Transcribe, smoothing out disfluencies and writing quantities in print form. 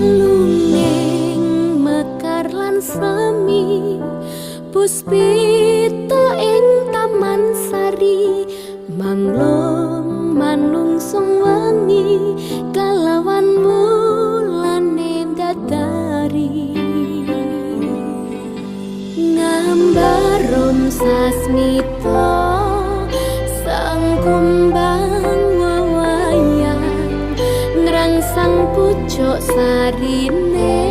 Lunging mekar lan semi, puspita ing taman sari, manglung manungsung wangi kalawan wulane dadari. Ngambarum sasmita sang kumbang wewayang, ngrangsang pucuk sarine.